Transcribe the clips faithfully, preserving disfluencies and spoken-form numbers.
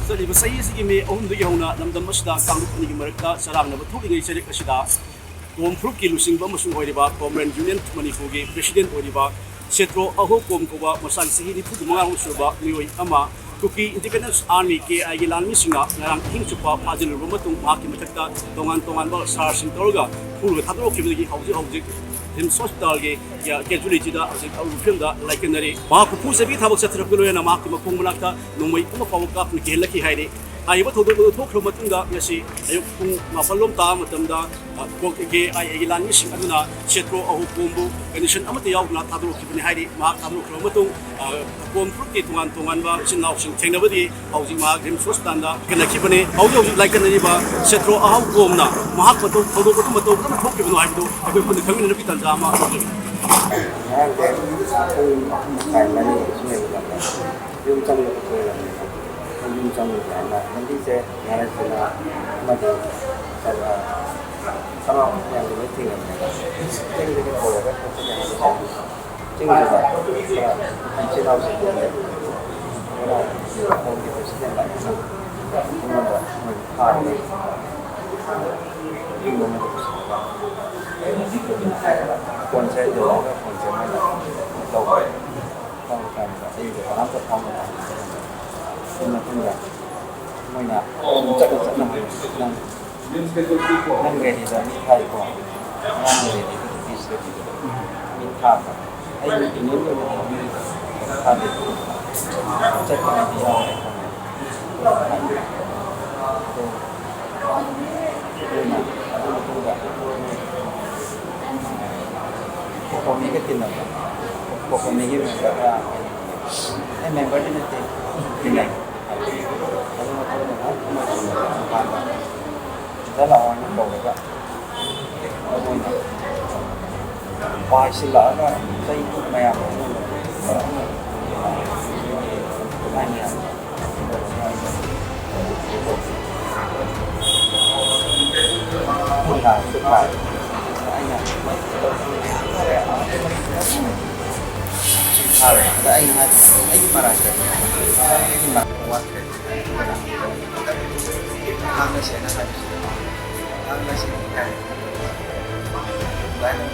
ꯆꯠꯂꯤꯕ ꯆꯍꯤ ꯑꯁꯤꯒꯤ ꯃꯦ ꯑꯍꯨꯝꯗꯒꯤ ꯍꯧꯅ ꯂꯝꯗꯝ ꯑꯁꯤꯗ ꯀꯥꯡꯂꯨꯞ ꯑꯅꯤꯒꯤ ꯃꯔꯛꯇ ꯆꯔꯥꯡꯅꯕ ꯊꯣꯛꯂꯤꯉꯩ ꯆꯩꯔꯛ ꯑꯁꯤꯗ ꯀꯣꯝ ꯐꯨꯔꯨꯞꯀꯤ ꯂꯨꯆꯤꯡꯕ ꯑꯃꯁꯨ ꯑꯣꯏꯔꯤꯕ ꯀꯣꯝꯔꯦꯟ ꯌꯨꯅꯤꯌꯟ ꯃꯅꯤꯄꯨꯔꯒꯤ ꯄ꯭ꯔꯦꯁꯤꯗꯦꯟꯠ ꯑꯣꯏꯔꯤꯕ ꯁꯦꯇ꯭ꯔꯣ ꯑꯍꯣ ꯀꯣꯝ ꯀꯧꯕ ꯃꯁꯥꯒꯤ ꯆꯍꯤ ꯅꯤꯐꯨꯒ ꯃꯉꯥ ꯁꯨꯔꯕ ꯃꯤꯑꯣꯏ ꯑꯃ ꯀꯨꯀꯤ ꯏꯟꯗꯤꯄꯦꯟꯗꯦꯟꯁ ꯑꯥꯔꯃꯤ, ꯀꯦ ꯑꯥꯏꯒꯤ ꯂꯥꯟꯃꯤꯁꯤꯡꯅ ꯉꯔꯥꯡ ꯑꯍꯤꯡ ꯆꯨꯞꯄ ꯐꯥꯖꯤꯜꯂꯨꯔꯕ ꯃꯇꯨꯡ ꯃꯍꯥꯛꯀꯤ ꯃꯊꯛꯇ ꯇꯣꯉꯥꯟ ꯇꯣꯉꯥꯟꯕ ꯁꯥꯔꯁꯤꯡ ꯇꯧꯔꯒ ꯐꯨꯔꯒ ꯊꯥꯗꯣꯔꯛꯈꯤꯕꯗꯒꯤ ꯍꯧꯖꯤꯛ ꯍꯧꯖꯤꯛ ꯔꯤꯝꯁ ꯍꯣꯁꯄꯤꯇꯥꯜꯒꯤ ꯀꯦꯖꯨꯋꯦꯂꯤꯇꯤꯗ ꯍꯧꯖꯤꯛ ꯑꯔꯨꯕ ꯐꯤꯕꯝꯗ ꯂꯥꯏꯀꯠꯅꯔꯤ꯫ ꯃꯍꯥꯛꯄꯨ ꯐꯨ ꯆꯩꯕꯤ ꯊꯕꯛ ꯆꯠꯊꯔꯛꯄꯒ ꯂꯣꯏꯅꯅ ꯃꯍꯥꯛꯀꯤ ꯃꯈꯣꯡ ꯃꯅꯥꯛꯇ ꯅꯣꯡꯃꯩ ꯑꯃ ꯐꯥꯎꯕ ꯀꯥꯞꯇꯨꯅ ꯀꯤꯍꯜꯂꯛꯈꯤ ꯍꯥꯏꯔꯤ꯫ ꯍꯥꯏꯔꯤꯕ ꯊꯧꯗꯣꯛ ꯑꯗꯨ ꯊꯣꯛꯈ꯭ꯔꯕ ꯃꯇꯨꯡꯗ ꯉꯁꯤ ꯑꯌꯨꯛ ꯄꯨꯡ ꯃꯥꯄꯜ ꯂꯣꯝ ꯇꯥꯕ ꯃꯇꯝꯗ, ꯑ, ꯀꯣ-, ꯀꯦ ꯑꯥꯏ ꯑꯦꯒꯤ ꯂꯥꯟꯃꯤꯁꯤꯡ ꯑꯗꯨꯅ ꯁꯦꯇ꯭ꯔꯣ ꯑꯍꯨ ꯀꯣꯝꯕꯨ ꯀꯟꯗꯤꯁꯟ ꯑꯃꯠꯇ ꯌꯥꯎꯗꯅ ꯊꯥꯗꯣꯔꯛꯈꯤꯕꯅꯤ ꯍꯥꯏꯔꯤ꯫ ꯃꯍꯥꯛ ꯊꯥꯗꯣꯔꯛꯈ꯭ꯔꯕ ꯃꯇꯨꯡ, ꯑ, ꯀꯣꯝ ꯐꯨꯔꯨꯞꯀꯤ ꯇꯣꯉꯥꯟ ꯇꯣꯉꯥꯟꯕ ꯏꯆꯤꯟ ꯏꯅꯥꯎꯁꯤꯡ ꯊꯦꯡꯅꯕꯗꯤ ꯍꯧꯖꯤꯛ ꯃꯍꯥꯛ ꯔꯤꯝꯁ ꯍꯣꯁꯄꯤꯇꯥꯜꯗ ꯀꯟꯅꯈꯤꯕꯅꯤ꯫ ꯍꯧꯖꯤꯛ ꯍꯧꯖꯤꯛ ꯂꯥꯏꯀꯠꯅꯔꯤꯕ ꯁꯦꯇ꯭ꯔꯣ ꯑꯍꯥꯎ ꯀꯣꯝꯅ ꯃꯍꯥꯛ ꯃꯇꯧ ꯊꯧꯗꯣꯛ ꯑꯗꯨ ꯃꯇꯧ ꯀꯔꯝꯅ ꯊꯣꯛꯈꯤꯕꯅꯣ ꯍꯥꯏꯕꯗꯨ ꯑꯩꯈꯣꯏ ꯄꯨꯟꯅ ꯈꯪꯃꯤꯟꯅꯅꯕꯒꯤ ꯇꯥꯟꯖꯥ ꯑꯃ ꯂꯧꯖꯒꯦ꯫ ꯉꯔꯥꯡꯁꯦ ꯄꯨꯡ ꯑꯍꯨꯝ ꯃꯈꯥꯏ ꯃꯔꯤ ꯁꯨꯃꯥꯏꯅ ꯌꯨꯝ ꯆꯪꯕꯗ ꯀꯣꯏꯔꯝꯃꯦꯕ꯫ ꯌꯨꯝ ꯆꯪꯕꯗ ꯂꯝꯕꯤꯁꯦ ꯅꯥꯔꯛꯇꯅ ꯑꯃꯗꯤ ꯆꯠꯂ ꯊꯕꯛ ꯃꯌꯥꯝꯗꯣ ꯂꯣꯏ ꯊꯤꯡꯉꯝꯃꯦꯕ꯫ ꯆꯤꯡꯗꯒꯤ ꯍꯧꯔꯒ ꯆꯠꯄꯁꯦ ꯌꯥꯝ ꯅꯨꯡꯉꯥꯏ꯫ ꯆꯤꯡꯗꯨꯗ ꯈꯔ ꯏꯆꯤꯜ ꯏꯅꯥꯎꯁꯤꯡ ꯂꯩ꯫ ꯑꯗꯨꯅ ꯈꯨꯟꯒꯤ ꯄ꯭ꯔꯦꯁꯤꯗꯦꯟ ꯂꯥꯛꯑꯦꯅ ꯑꯩꯉꯣꯟꯗ ꯃꯣꯏ ꯐꯥꯔꯒ ꯌꯨꯝ ꯑꯃꯗ ꯄꯨꯁꯤꯜꯂꯒ ꯐꯣꯟꯁꯦ ꯌꯧꯔꯒ ꯐꯣꯟꯁꯦ ꯃꯣꯏꯅ ꯂꯧꯈ꯭ꯔꯦ꯫ ꯐꯥꯎꯔꯀꯥꯟꯗ ꯑꯩꯒ ꯀꯅꯥꯝꯇ ꯐꯥꯎꯅꯗꯦ꯫ ꯑꯗꯨ ꯃꯇꯨꯡꯗ ꯃꯣꯏꯅ ꯑꯗꯨꯝ ꯆꯠꯅ ꯆꯠꯅ ꯍꯪꯉꯦ, "ꯅꯪ, ꯅꯪ ꯔꯦꯂꯤꯗ ꯃꯤ ꯊꯥꯏꯀꯣ? ꯉꯔꯥꯡ ꯔꯦꯂꯤꯗ ꯅꯨꯄꯤꯁꯤꯗ ꯃꯤ ꯊꯥꯕ?" ꯑꯩ ꯏꯅꯣꯏ ꯑꯣꯏꯅ ꯃꯤ ꯊꯥꯗꯦ꯫ ꯆꯠꯄ ꯃꯤꯗꯤ ꯌꯥꯎꯔꯦ ꯈꯪꯉꯦ꯫ ꯑꯗꯣ ꯑꯗꯨꯅ ꯑꯗꯨ ꯃꯇꯨꯡꯗ ꯀꯣꯀꯣꯃꯤꯒ ꯇꯤꯟꯅꯕ, ꯀꯣꯀꯣꯃꯤꯒꯤ ꯃꯦꯝꯕꯔꯒ ꯑꯩ ꯃꯦꯝꯕꯔꯗꯤ ꯅꯠꯇꯦ, ꯇꯤꯟꯅꯩ꯫ ꯑꯗꯨ ꯃꯇꯨꯡꯗ ꯏꯝꯐꯥꯜꯗ ꯁꯤꯗ ꯂꯥꯛꯑꯣ ꯍꯥꯏꯅ ꯀꯧꯔꯒ ꯃꯣꯏꯅ ꯄꯥꯏꯁꯤꯜꯂꯛꯑꯒ ꯆꯩ ꯃꯌꯥꯝ ꯑꯃ ꯃꯌꯥꯝ ꯑꯩꯅ ꯑꯩꯅ ꯍꯥꯏꯕ, ꯑꯩꯒꯤ ꯃꯔꯥꯏꯗ ꯑꯩꯒꯤ ꯂꯥꯛꯄ ꯋꯥꯠꯈ꯭ꯔꯦ꯫ ꯉꯥꯡꯅꯁꯦꯅ ꯍꯥꯏꯕꯁꯤꯗ ꯉꯥꯡꯅꯁꯦ ꯍꯥꯏ꯫ ꯑꯗꯨꯃꯥꯏꯅ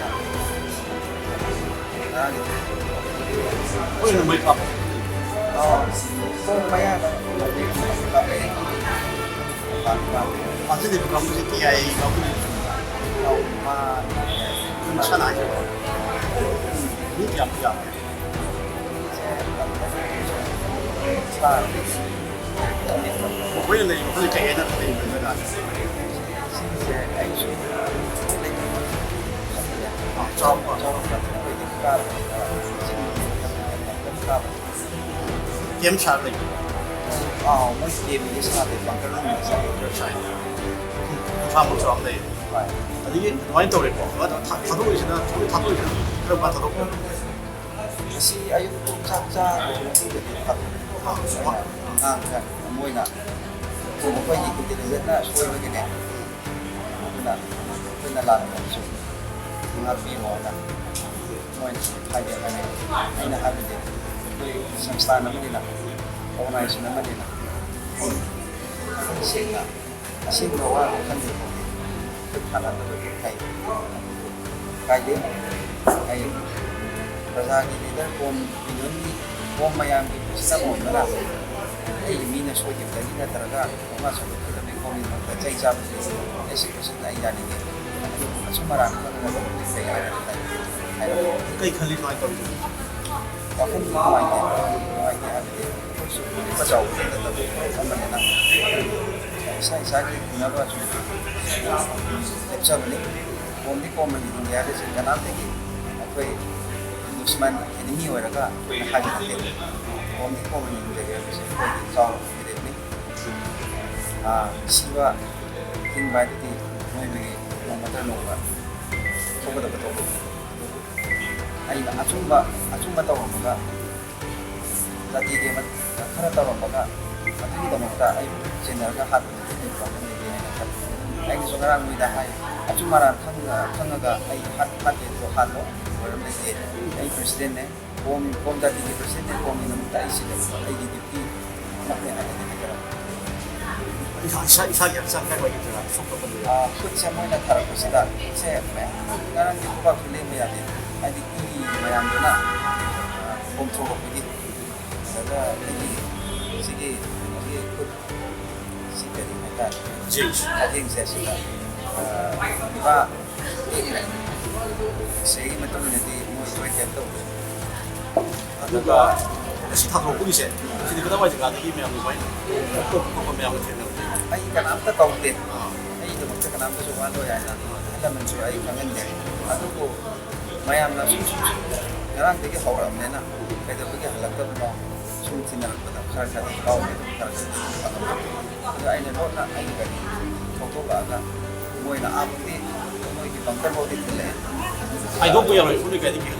ꯉꯥꯡꯉꯤ꯫ ꯑꯩꯈꯣꯏꯅ ꯃꯩ ꯀꯥꯞꯄ꯫ ꯑꯣ, ꯄꯨꯡ ꯃꯌꯥꯗ ꯀꯥꯞꯄꯛꯑꯦ꯫ ꯄꯥꯝꯃꯤ, ꯄꯥꯝꯃꯤ꯫ ꯑꯗꯨꯗꯤ ꯀꯥꯡꯕꯨꯁꯦ ꯀꯌꯥ ꯀꯥꯡꯕꯨꯅꯣ? ꯑꯧ, ꯃꯥ ꯃꯁꯥꯅ ꯍꯥꯏꯖꯕ꯫ ꯃꯤ ꯀꯌꯥꯃꯨꯛ ꯌꯥꯝꯒꯦ? ꯑꯩꯈꯣꯏꯅ ꯂꯩꯔꯤꯕ ꯃꯐꯝꯁꯦ ꯀꯩ ꯍꯥꯏꯅ ꯈꯪꯅꯩ, ꯖꯒꯥꯁꯦ? ꯁꯤꯁꯦ ꯑꯩꯁꯨ ꯆꯥꯎꯔꯥꯛꯄ꯫ ꯆꯥꯎꯔꯥꯛꯄ ꯑꯩꯈꯣꯏꯗꯤ ꯀꯥꯕ, ꯀꯥꯕ꯫ ꯀꯦꯝ ꯁꯥꯔ ꯂꯩꯕ꯭ꯔꯣ? ꯑꯥꯎ, ꯃꯣꯏ ꯀꯦꯝꯗꯤ ꯁꯥꯗꯦ, ꯕꯪꯀꯔ ꯔꯨꯝꯗ ꯁꯥꯏ꯫ ꯕꯪꯀꯔ ꯁꯥꯏ꯫ ꯀꯨꯟꯊ꯭ꯔꯥꯃꯨꯛ ꯆꯥꯎꯔꯥꯛꯅ ꯂꯩꯌꯦ꯫ ꯍꯣꯏ꯫ ꯑꯗꯒꯤ ꯑꯗꯨꯃꯥꯏꯅ ꯇꯧꯔꯦꯀꯣ꯫ ꯑꯗꯣ ꯊꯥ-, ꯊꯥꯗꯣꯛꯏꯁꯤꯅ, ꯊꯥꯗꯣꯛꯏꯁꯤꯅ ꯀꯔꯝ ꯀꯥꯟ ꯊꯥꯗꯣꯛꯄꯅꯣ? ꯉꯁꯤ ꯑꯌꯨꯛ ꯆꯥꯛ ꯆꯥꯗ꯭ꯔꯤꯉꯩ ꯃꯇꯨꯡꯗꯗꯤ ꯊꯥꯗꯣꯛꯑꯦ꯫ ꯑꯥ, ꯑꯉꯥꯡ ꯈꯔ ꯃꯣꯏꯅ ꯃꯈꯣꯏꯒꯤ ꯏꯟꯇꯦꯂꯤꯖꯦꯟꯁꯅ ꯁꯣꯏꯕꯒꯤꯅꯦ꯫ ꯑꯗꯨꯅ ꯑꯩꯈꯣꯏꯅ ꯂꯥꯟꯅ ꯇꯧꯕꯁꯨ ꯉꯥꯛꯄꯤꯔꯣꯅ ꯃꯣꯏꯅ ꯍꯥꯏꯕꯤꯔꯛꯀꯅꯤ꯫ ꯑꯩꯅ ꯍꯥꯏꯕꯗꯤ ꯑꯩꯈꯣꯏ ꯁꯪꯁꯊꯥꯟ ꯑꯃꯅꯤꯅ, ꯑꯣꯔꯒꯅꯥꯏꯖꯦꯁꯟ ꯑꯃꯅꯤꯅ ꯁꯦꯡꯅ ꯑꯁꯦꯡꯕ ꯋꯥ ꯈꯟꯗ꯭ꯔ ꯐꯥꯎꯗꯤ ꯑꯩꯈꯣꯏ ꯊꯥꯅꯗꯕꯗꯤ ꯐꯩ꯫ ꯀꯥꯏꯗꯦ꯫ ꯑꯩ ꯄ꯭ꯔꯖꯥꯒꯤ ꯂꯤꯗꯔ ꯀꯣꯝ, ꯌꯨꯅꯤꯌꯟꯒꯤ ꯀꯣꯝ ꯃꯌꯥꯝꯒꯤ ꯄ꯭ꯔꯁꯤꯗꯦꯟ ꯑꯣꯏꯕꯅ ꯑꯩꯒꯤ ꯃꯤꯅ ꯁꯣꯏꯈꯤꯕꯗꯒꯤ ꯅꯠꯇ꯭ꯔꯒ ꯊꯧꯅꯥ ꯁꯟꯗꯣꯛꯈꯤꯕꯗꯒꯤ ꯀꯣꯝꯒꯤꯗꯃꯛꯇ ꯆꯩ ꯆꯥꯕꯁꯤ ꯑꯦꯁ ꯁꯤ ꯄ꯭ꯔꯁꯤꯗꯦꯟ ꯑꯩ ꯌꯥꯅꯤꯡꯉꯦ꯫ ꯑꯗꯨꯕꯨ ꯑꯆꯨꯝ ꯑꯔꯥꯟ ꯈꯪꯉꯒ ꯇꯧꯕꯗꯤ ꯐꯩ ꯍꯥꯏꯅ ꯈꯜꯂꯤ꯫ ꯍꯥꯏꯕꯗꯤ ꯀꯩ ꯈꯜꯂꯤ ꯁꯨꯃꯥꯏꯅ ꯇꯧꯔꯤꯁꯦ? ꯋꯥꯈꯜ ꯅꯨꯡꯉꯥꯏꯇꯦ, ꯅꯨꯡꯉꯥꯏꯇꯦ ꯍꯥꯏꯕꯗꯤ ꯑꯩꯈꯣꯏꯁꯨ ꯄꯤꯛꯄ ꯆꯥꯎꯕ ꯅꯠꯇꯕ ꯏꯐꯝ ꯑꯃꯅꯤꯅ ꯏꯁꯥ ꯏꯁꯥꯒꯤ ꯍꯤꯡꯅꯕ ꯁꯨꯝ ꯂꯦꯞꯆꯕꯅꯤ꯫ ꯀꯣꯝꯗꯤ ꯀꯣꯝꯃꯅꯤ ꯍꯤꯡꯒꯦ ꯍꯥꯏꯕꯁꯦ ꯀꯅꯥꯝꯇꯒꯤ ꯑꯩꯈꯣꯏ ꯗꯨꯁꯃꯟ, ꯑꯦꯅꯤꯃꯤ ꯑꯣꯏꯔꯒ ꯑꯩꯈꯣꯏꯅ ꯍꯥꯏꯕ ꯅꯠꯇꯦ꯫ ꯀꯣꯝꯗꯤ ꯀꯣꯝꯃꯅꯤ ꯍꯤꯡꯖꯒꯦ ꯍꯥꯏꯕꯁꯦ ꯑꯩꯈꯣꯏꯒꯤ ꯆꯥꯎꯔꯕ ꯐꯤꯔꯦꯞꯅꯤ꯫ ꯑꯥ, ꯁꯤꯕ ꯍꯤꯡꯕ ꯍꯥꯏꯗꯨꯗꯤ ꯃꯤꯑꯣꯏꯕꯒꯤ ꯅꯣꯡꯃ ꯅꯠꯇ꯭ꯔ ꯅꯣꯡꯃ ꯊꯣꯛꯀꯗꯕ ꯊꯧꯗꯣꯛꯅꯤ꯫ ꯑꯗꯨꯕꯨ ꯑꯩꯅ ꯑꯆꯨꯝꯕ, ꯑꯆꯨꯝꯕ ꯇꯧꯔꯝꯃꯒ ꯖꯥꯇꯤꯒꯤ ꯑꯃ ꯈꯔ ꯇꯧꯔꯝꯃꯒ ꯑꯗꯨꯒꯤꯗꯃꯛꯇ ꯑꯩꯕꯨ ꯆꯦꯟꯅꯔꯒ ꯍꯥꯠꯄꯗꯨꯗꯤ ꯑꯩ ꯄꯥꯝꯕ ꯂꯩꯇꯦ ꯍꯥꯏꯅ ꯈꯜꯂꯤ꯫ ꯑꯩꯅꯁꯨ ꯉꯔꯥꯡ ꯅꯣꯏꯗ ꯍꯥꯏ, ꯑꯆꯨꯝ ꯑꯔꯥꯟ ꯈꯪ-, ꯈꯪꯉꯒ ꯑꯩ ꯍꯥꯠ-, ꯍꯥꯠꯀꯦꯗꯣ ꯍꯥꯠꯂꯣ, ꯃꯔꯝ ꯂꯩꯇꯦ꯫ ꯑꯩ ꯄ꯭ꯔꯦꯁꯤꯗꯦꯟꯅꯦ꯫ ꯀꯣꯝ ꯀꯣꯝ ꯖꯥꯇꯤꯒꯤ ꯄ꯭ꯔꯦꯁꯤꯗꯦꯟꯅꯦ꯫ ꯀꯣꯝꯒꯤꯗꯃꯛꯇ ꯑꯩ ꯁꯤꯗ ꯑꯩꯒꯤ ꯗ꯭ꯌꯨꯇꯤ ꯑꯃꯈꯛꯅꯦ ꯍꯥꯏꯅꯗꯤ ꯍꯥꯏꯖꯔꯝꯃꯤ꯫ ꯏꯁꯥ ꯏꯁꯥꯒꯤ ꯍꯛꯆꯥꯡ ꯀꯥꯏ ꯋꯥꯏꯒꯦ ꯇꯔꯥ ꯁꯣꯛꯄ ꯄꯟꯕ ꯌꯥꯎ- ꯈꯨꯠꯁꯦ ꯃꯣꯏꯅ ꯊꯥꯔꯛꯄꯁꯤꯗ ꯈꯨꯠꯁꯦ ꯃꯌꯥꯝ ꯉꯔꯥꯡꯒꯤ ꯈꯨꯕꯥꯛꯁꯨ ꯂꯦꯡꯕ ꯌꯥꯗꯦ꯫ ꯍꯥꯏꯗꯤ ꯏ ꯃꯌꯥꯝꯗꯨꯅ ꯄꯣꯝꯊꯣꯔꯛꯄꯒꯤ꯫ ꯑꯗꯨꯒ ꯑꯩꯒꯤ ꯁꯤꯒꯤ ꯀꯩꯅꯣꯒꯤ ꯈꯨꯠ ꯁꯤ ꯀꯔꯤ ꯍꯥꯏꯇꯥꯔꯦ? ꯖꯤꯝꯁ꯫ ꯈꯥꯖꯦꯡꯁꯦ ꯑꯁꯤꯗ ꯄꯨꯔꯥ ꯇꯦꯛꯈ꯭ꯔꯦ꯫ ꯁꯤꯒꯤ ꯃꯇꯨꯡ ꯏꯟꯅꯗꯤ ꯃꯣꯏ ꯂꯣꯏ ꯀꯩꯝ ꯇꯧꯗ꯭ꯔꯦ꯫ ꯑꯗꯨꯒ ꯉꯁꯤ ꯊꯥꯗꯣꯔꯛꯄꯒꯤꯁꯦ ꯁꯤꯗꯤ ꯀꯗꯥꯏꯋꯥꯏ ꯖꯒꯥꯗꯒꯤ ꯃꯌꯥꯝ ꯑꯗꯨꯃꯥꯏꯅ ꯈꯣꯠꯄ ꯈꯣꯠꯄ ꯃꯌꯥꯝꯅ ꯊꯦꯡꯅꯕ? ꯑꯩ ꯀꯅꯥꯝꯇ ꯀꯧꯗꯦ꯫ ꯑꯩꯒꯤꯗꯃꯛꯇ ꯀꯅꯥꯝꯇꯁꯨ ꯋꯥꯍꯜꯂꯣꯏ ꯍꯥꯏꯅ ꯑꯍꯜ ꯂꯃꯟꯁꯨ ꯑꯩ ꯈꯪꯍꯟꯗꯦ꯫ ꯑꯗꯨꯕꯨ ꯃꯌꯥꯝꯅ ꯁꯨꯝ ꯁꯨꯝ ꯁꯨꯝ ꯉꯔꯥꯡꯗꯒꯤ ꯍꯧꯔꯛꯑꯕꯅꯤꯅ ꯀꯩꯗꯧꯕꯒꯤ ꯍꯜꯂꯛꯇꯕꯅꯣ ꯁꯨꯝ ꯊꯤꯅꯔꯛꯄꯗ ꯈꯔ ꯈꯔꯗꯤ ꯄꯥꯎ ꯈꯔ ꯈꯔꯗꯤ ꯐꯪꯉꯛꯄ꯫ ꯑꯗꯨ ꯑꯩꯅ ꯂꯣꯟꯅ ꯑꯩꯒꯤ ꯒꯥꯔꯤ ꯊꯧꯗꯣꯛꯂꯛꯑꯒ ꯃꯣꯏꯅ ꯑꯥ ꯐꯥꯎꯗꯤ ꯃꯣꯏꯒꯤ ꯕꯪꯀꯔ ꯐꯥꯎꯗꯤ ꯊꯤꯜꯂꯛꯑꯦ꯫ ꯍꯥꯏꯗꯣꯛꯄ ꯌꯥꯔꯣꯏ ꯐꯨꯔꯨꯞ ꯀꯥꯏꯗꯒꯤ?